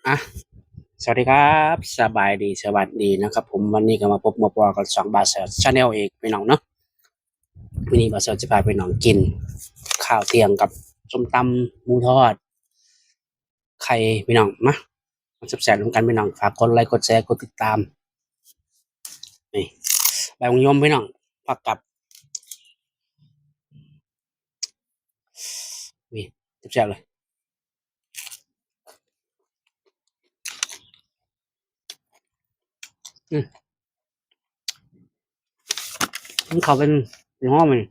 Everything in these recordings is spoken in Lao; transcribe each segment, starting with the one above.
ອ່ະ ສະຫວັດດີຄັບ ສະບາຍດີ ສະຫວັດດີນະຄັບຜົມ. ວັນນີ້ກໍມາພົບມາພໍ້ກັບຊ່ອງບ່າວເສີດ Channel ອີກ ພີ່ນ້ອງເນາະ. ມື້ນີ້ບ່າວເສີດຊິພາພີ່ນ້ອງກິນເຂົ້າທ່ຽງກັບສົ້ມຕຳ ໝູທອດ ໄຂ່ ພີ່ນ້ອງ. ມາ ມາແຊບໆນຳກັນ ພີ່ນ້ອງ. ຝາກກົດໄລ ກົດແຊ ກົດຕິດຕາມ. ນີ້ ໃບໝາກຍົມ ພີ່ນ້ອງ ຜັກກັບ ນີ້ ແຊບໆເລີຍ. ອືມ ມັນເຂົ້າເປັນຫອມນີ້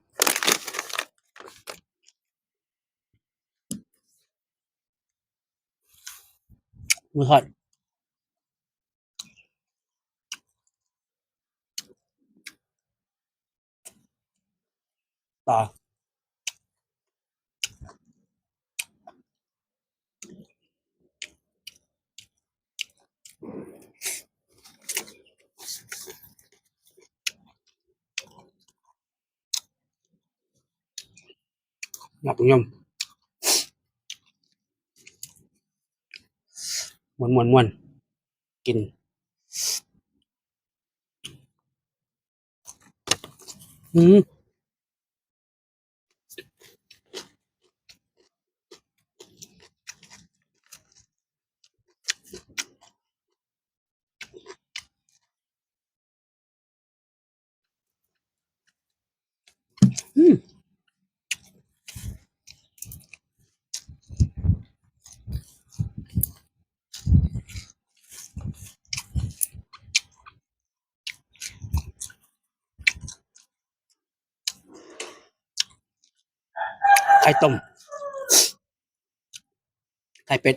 ໝູທອດ. ໝາກຍົມ ມ່ວນໆໆ ກິນ. ອືມ ອືມ ໄຂ່ຕົ້ມ ໄຂ່ເປັດ.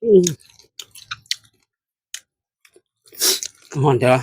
ອືມ ຮ້ອນແທ້ວະ.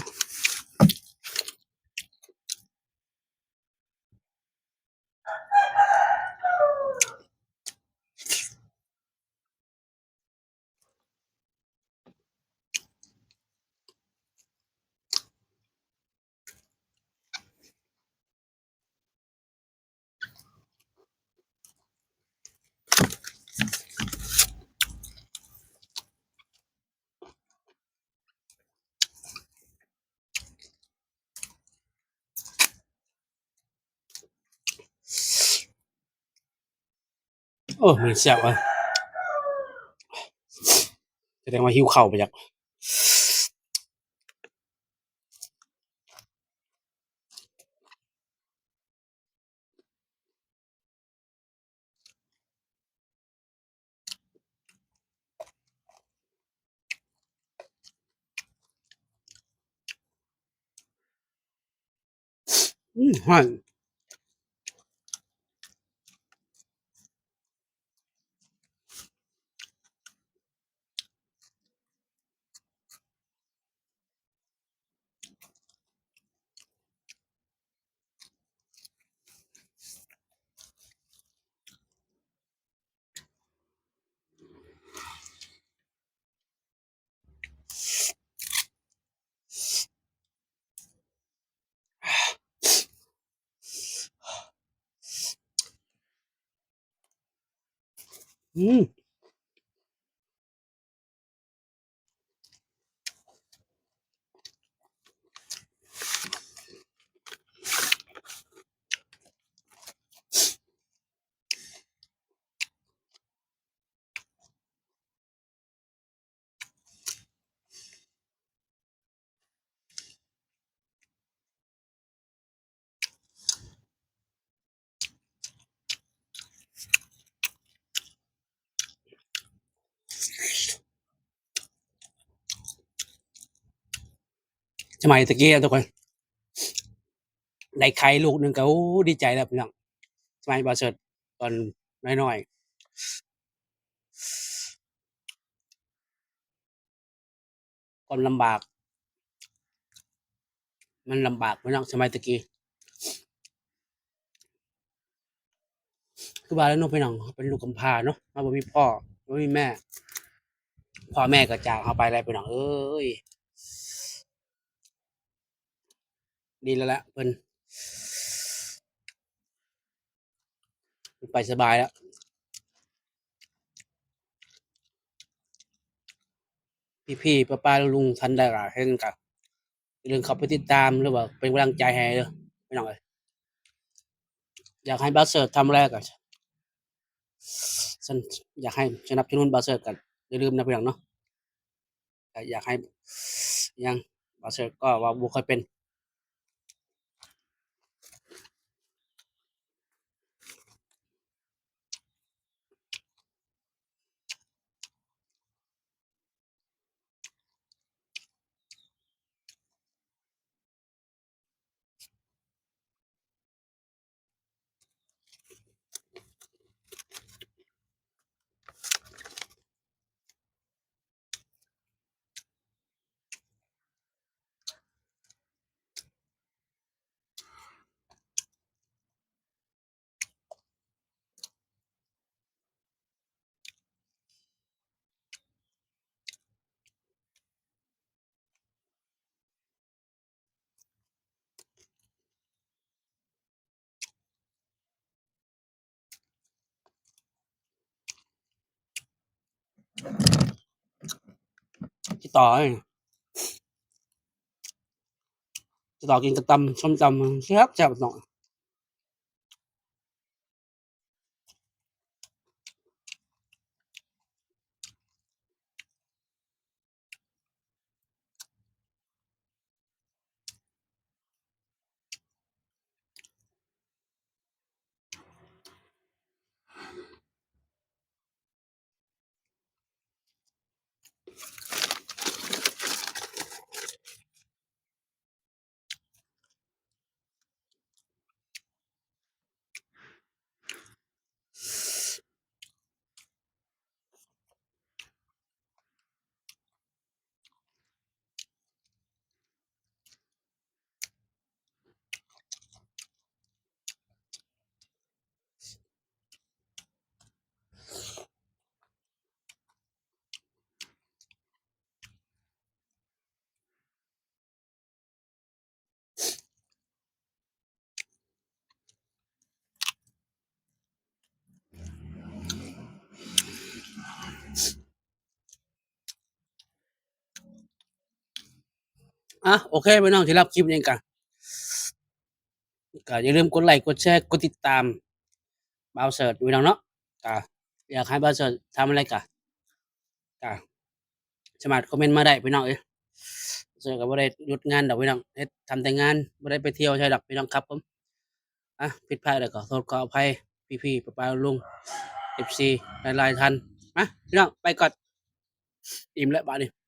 ໂອ້ ມັນແຊບເວີ້ຍ ສະແດງວ່າຫິວເຂົ້າໄປຈັກ. ອືມ ຮ້ອນ. ອືມ. ສະໄໝຕະກີ້ທຸກຄົນ ໄດ້ໄຂ່ລູກໜຶ່ງກໍ ໂອ້ ດີໃຈແລ້ວພີ່ນ້ອງ. ສະໄໝບ່າວເສີດຕອນນ້ອຍໆ ຄວາມລຳບາກ ມັນລຳບາກພີ່ນ້ອງ ສະໄໝແຕ່ກີ້. ຄືວ່າແລ້ວເນາະພີ່ນ້ອງ ເຮົາເປັນລູກກຳພ້າເນາະ ເຮົາບໍ່ມີພໍ່ ບໍ່ມີແມ່ ພໍ່ແມ່ກໍຈາກເຮົາໄປແລ້ວພີ່ນ້ອງເອີຍ. ດີແລ້ວລະ ເພິ່ນ ເພິ່ນໄປສະບາຍແລ້ວ. ພີ່ໆ ປ້າໆ ລຸງໆ ທ່ານໃດກໍເຫັນກໍ ຢ່າລືມເຂົ້າໄປຕິດຕາມ ຫຼືວ່າເປັນກຳລັງໃຈໃຫ້ເດີພີ່ນ້ອງເອີຍ. ຢາກໃຫ້ບ່າວເສີດທຳອະໄລກໍ ຢາກໃຫ້ສະໜັບສະໜູນບ່າວເສີດກໍຢ່າລືມນະພີ່ນ້ອງເນາະ. ກໍຢາກໃຫ້ ຫຍັງ ບ່າວເສີດກໍເວົ້າບໍ່ຄ່ອຍເປັນ. ຊິຕໍ່ ຊິຕໍ່ກິນກັບຕຳ ສົ້ມຕຳ ແຊບໆ ເນາະ. ອ່ະ ໂອເຄພີ່ນ້ອງ ສຳລັບຄລິບນີ້ກະ ກະຢ່າລືມກົດໄລ້ ກົດແຊ ກົດຕິດຕາມບ່າວເສີດພີ່ນ້ອງເນາະ. ກະຢາກໃຫ້ບ່າວເສີດທຳອະໄລກະ ກະສາມາດຄອມເມັນມາໄດ້ພີ່ນ້ອງເອີຍ. ເສີດກໍບໍ່ໄດ້ຢຸດງານດອກພີ່ນ້ອງ ເຮັດ ທຳແຕ່ງານ ບໍ່ໄດ້ໄປທ່ຽວໃສດອກພີ່ນ້ອງຄັບຜົມ. ອ່ະ ຜິດພາດແລ້ວກໍຂໍໂທດຂໍອະໄພພີ່ໆ ປ້າໆ ລຸງໆ ເອັຟຊີ ຫຼາຍໆ ທ່ານ. ມາພີ່ນ້ອງ ໄປກ່ອນ ອີ່ມແລ້ວບາດນີ້.